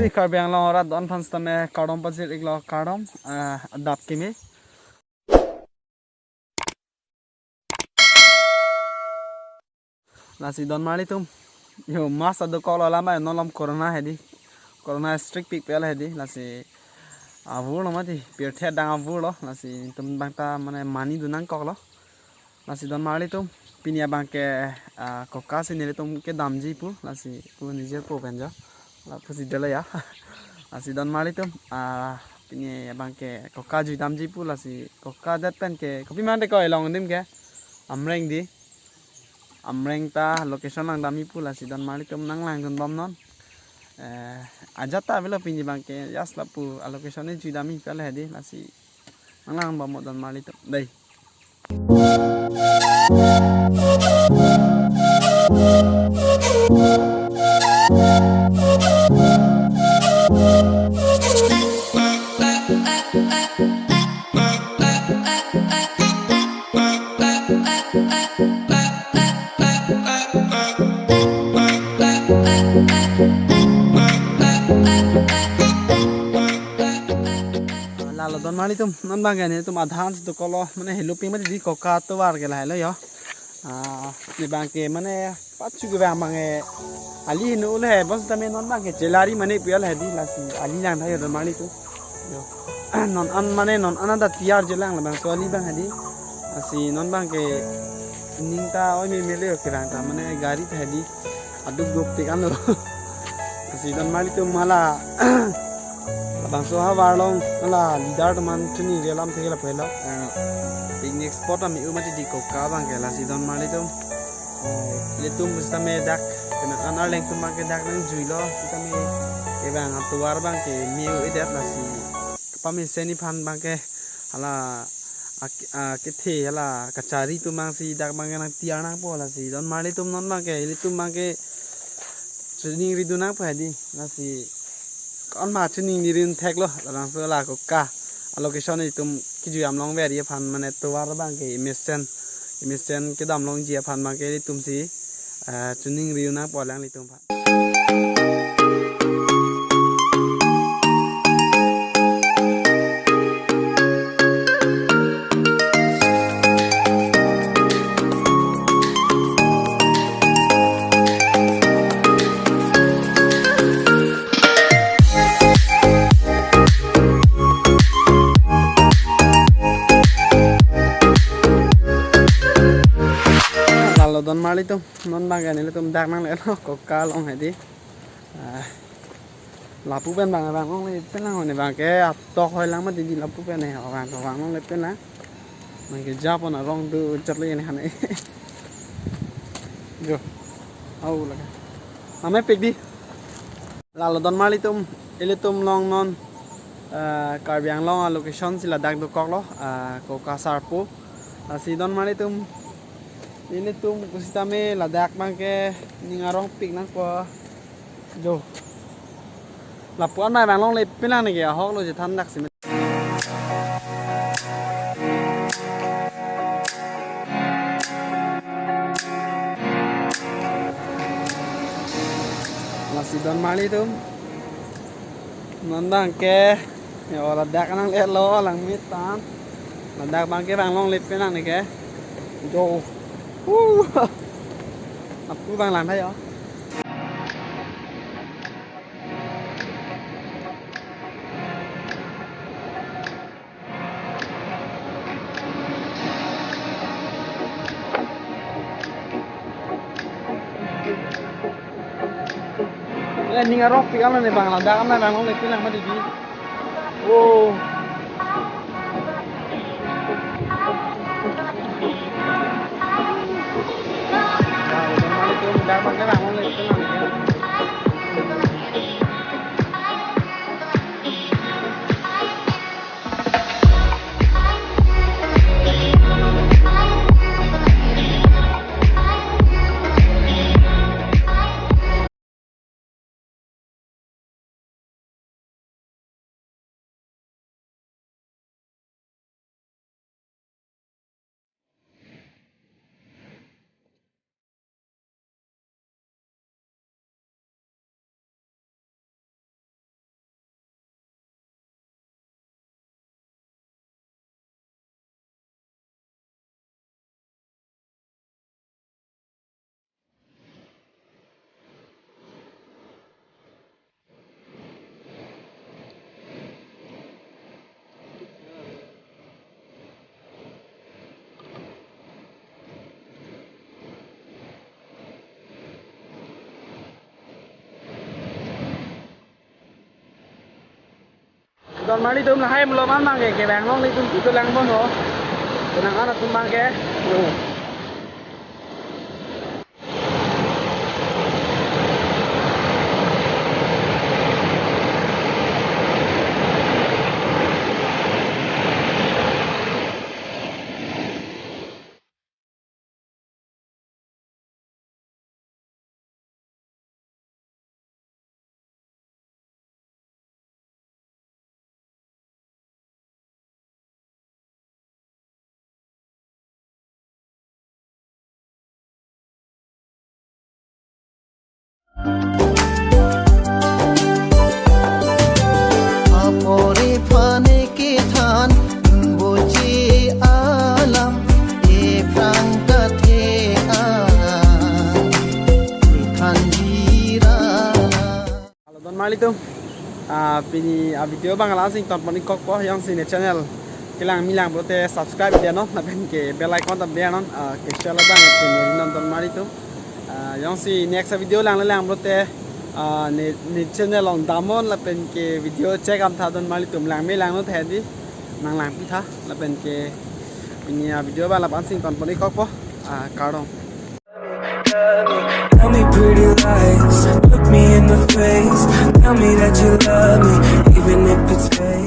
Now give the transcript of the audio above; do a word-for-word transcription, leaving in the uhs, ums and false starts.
Karbi Anglong arat do-an aphan sitame kardom pajir-iklo, kardom, ah, adap kimi. Lasi don marlitum. Yo, mask adokoklo, lama non malom corona hedi. Corona strict pik pale hedi. Lasi avurlo mati, pirthe adang avurlo. Lasi itum abang ta mane mani dun nangkoklo. Lasi don marlitum. Pini abang ke, ah, koka si nelitum kedamji pu. Lasi pu nijirpo pen jo. Lapusi dolo ya. Lasi don marlitum. Ah, pini abang ke koka jui damji pu, lasi koka det pen ke kopi mante ko elong adim ke. Amreng di. Amreng ta location langdamji pu, lasi don marlitum nanglangdunbom non. Eh, ajat ta avelo pini abang ke, just lapu a location ne jui damji pale hedi, lasi nanglangdunbom don marlitum. Dei. Lalo don marlitum, non abang ke nelitum adhan si dokoklo, mane helo pik mati di koka tovar ke lahelo yo. Ah, ne abang ke mane pachu ke abang abang ke ali heno le, bos tame non abang ke chelari mane pu hedi, lasi ali langtha yo don marlitum. Yo. Non an mane non an ta tiar jelang labangso ali abang hedi. Lasi non abang ke ning ta oi me mele yo kerang ta mane gari ta hedi. Aduk duk tik anlo. Lasi don marlitum hala labangso havar along hala leader atum an choningri alam thek la pelo. Eh, picnic spot ami u mati di koka abang ke, lasi don marlitum. Eh, ilitum sitame dak kena an arleng atum abang ke dak nangjuilo, sitame kevang atovar abang ke me-o-edet, lasi kepamesen aphan abang ke hala ak-, ah, kethe hala kachari atum abang si dak abang ke nangtiar nangpo, lasi don marlitum non abang ke, ilitum abang ke choningri dun nangpo hedi, lasi kon ma choningri dun theklo, labangso la koka a location itum kejui am longver aphan mane tovar abang ke imesen, imesen kedam longji aphan abang ke ilitum si, eh, choningri dun nangpo alanglitum aphan. Lalo don marlitum, non abang ke nelitum dak nanglelo koka along hedi. Ah, lapu pen abang, abang longle pen lang, ne abang ke atok hoi lang mati di lapu pen ne, abang, abang longle pen lang. Abang ke japon arong do chot le ne hane. Jo. Au laga. Ame pik di. Lalo don marlitum, ilitum along non, eh, Karbi Anglong a location si ladak dokoklo, eh, koka sarpo. Lasi don marlitum, ilitum pusitame ladak abang ke ning arong pik nangpo. Jo. Lapu an abang longle pen lang ne ke ahok lo je than dak si. Lasi don marlitum. Non abang ke, yo, ladak nanglelo langmit tan. Ladak abang ke abang longle pen lang ne ke. Jo. Hu. Lapu abang langtha yo. Eh, ning arong pik an ne abang, ladak an abang longle pen lang mati di. Oh. Donmar atum, lahai malom an abang ke kevang longle atum kelang pon ho. Penang an atum abang ke. Apor ephan ekethan, boji alam ephrang kathe an, ethan jirala. Hello, donmar atum. Ah, pini a video abang la-an si ingtonpon-ik kokpo, jongsi ne channel kelang me lang pulote subscribe de non, lapen ke bell icon ta be non, ah, ke share abang ke ne non donmar atum. Ah, jongsi next video lang le lang pulote, ah, ne, ne channel along damnon lapen ke video chekdam tha donmar atum, lang me lang non tha di, nang langpi tha, lapen ke pini a video abang la-an si ingtonpon-ik kokpo, ah, kardom. Tell me pretty lies, look me in the face. Tell me that you love me, even if it's fake.